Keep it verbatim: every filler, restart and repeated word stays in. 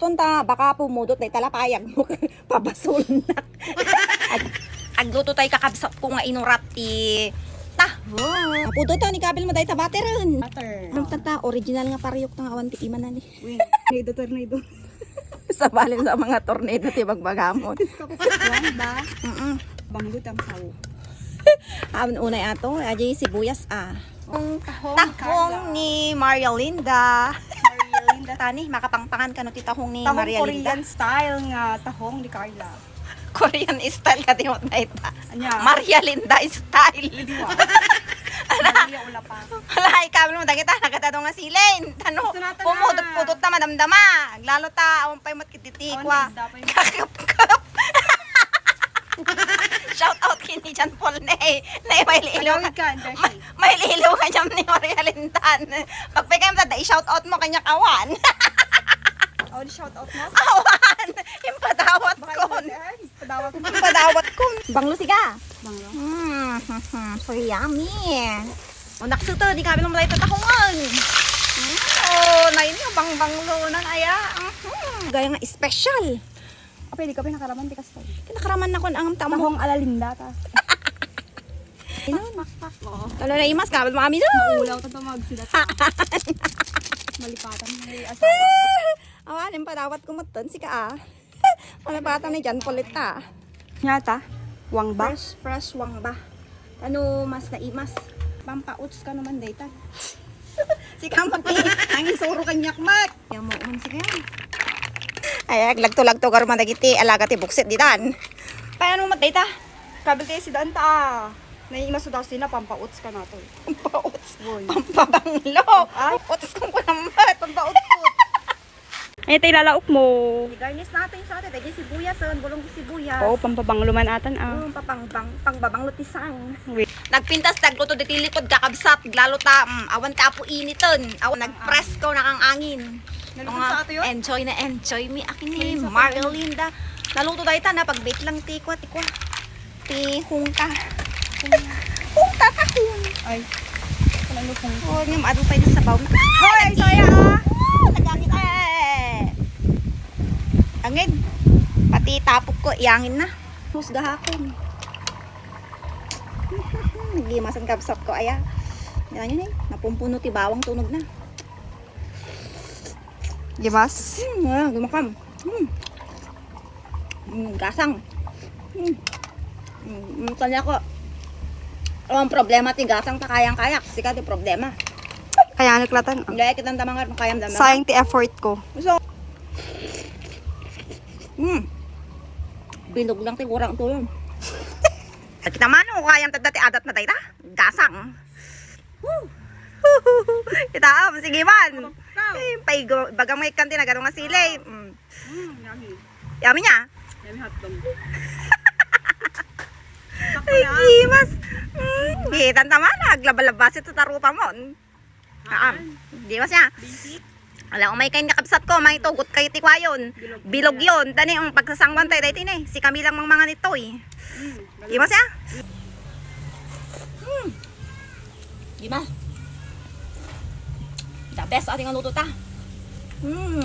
Punta, baka pumudot dayta lapayag mo. Pabasolnak. Ag-, agluto tay kakabsat ko nga inurat ti tahong. Pudot ni kabil mo dayta battery. Butter. Ang tata, original nga pariyok ta nga awan ti imanan ni. Wing. Tornado, tornado. Sabali sa mga tornado ti bagbagamon. Wang ba? Mm-mm. Banglo tam sao. Awan unay ato, aja sibuyas, ah. Ang tahong ni Carla. Tahong ni Maria Linda. Maria Linda. Tani, makapangpangan kano ti tahong ni Maria Linda. Tahong Korean style nga tahong ni Carla. Korean style ka, di mo dayta. Anya? Maria Linda style. Di ba? Maria Ulapa. Wala, ikaw mo, dagita, nagkatado nga silin. Ano? Gusto natin na. Pumudot-pudot ta, madamdama. Aglalo ta, awan pa'y mat-, Titi, awan kwa. Linda pa yun. Kakapkap. Shout out kini John Paul ne. Ne, may liilo. Tagalog ka, Beshi. May, may liilo nga jam ni Maria Lindan. Pagpikay mo, tada, i-shout out mo kanya kawan. Oh, di shout out mo? Awan! Impadawat ko. Baka yun, eh. Padawat mo. Impadawat ko. Banglo siga. Banglo. Mm, mm, mm. So yummy. O, naksuto, di kami naman tayo tatahungan. Mm, oh, na yun yung bangbanglo na aya. Mhm. Gaya nga special. Apay, di ka pinakaraman, di ka style. Pinakaraman na ko ang tamo. Tahong ala Linda ta. Inon? Pakpak, oo. Talo na imas, kabal mo kami doon. Maulaw ka tumawag sila. Malipatan mo yung asawa. Awan, yung padawat ko mo ton, sika, ah. Malipatan ni John Paul ita. Nyata, wang ba? Fresh, fresh wang ba? Ano, mas naimas. Pampauts ka naman, daytan. Sika, mati. Ang insuro kanyak, mat. Yan mo, um, sige. Ay, aglagto-lagto, garuma dagiti alaga ti buksit ditan. Paano, mat, dayta? Kabil tayo si daan ta, ah. Naimas daw sila, pampauts ka na to. Pampauts? Woy. Pampabanglo. Ay. Uts kong kunambat. Pampauts. Ay, tay lalaok mo. I-garnish natin sa atin. Dagiti sibuyas, oh, bulong ti sibuyas. Oo, pampabanglo man atan, ah. Oo, papangbang-, pangbabanglo ti sang. Wait. Nagpintas, nagluto, diti likod, kakabsat, lalo ta, mm, awan ka apo initen. Awan, nagpresko na kang angin. Naluto sa ato yun? Enjoy na enjoy mi. Akin ni Marilyn da. Naluto dayta na, pagbait lang, tikwa, tikwa. Ti hungka. Hungka, tahong. Ay. Walang lupong. Oh, nga maadto tayo sa sabaw na. Hoy, ay, soya, ah. Woo! Nagangit, eh. Angin. Pati tapok ko, iangin na. Musgahakon. Nagimasan kabsat ko, aya. Yan yun eh. Napumpuno ti bawang tunog na. Gimas? Hmm, ah, gumakam. Hmm. Mm, gasang. Mm. Mm, mm, kanya ko. Oh, ang problema ti gasang ta kayang-kayak. Sika ti problema. Kaya naklatan, ah. Hindi, kitang tama nga, kayang dama. Sayang ti effort ko. So, mm. Binog lang ti kurang to yun. Kita man, oh, kayang tadda ti adat na dayta. Gasang. Woo! Itaam, sige man. Ikaw. Eh, paigo, baga mo ikan tinagano nga sili. Ah. Mm. Mm, yummy. Yummy niya? Yummy hotdog. Ay, gimas. Mm, di, tantama na, aglaba-labasit sa tarupa mo. Haan. Di ba siya? Basic. Ala, umay kayo nakabsat ko, may tugot kayo ti kwayon. Bilog. Bilog yun. Tani, ang pagsasangwan tayo, dahil tini, si kami lang mang mga nito eh. Mm, di ba siya? Mm. Di ba? The best ating anuto ta. Mm.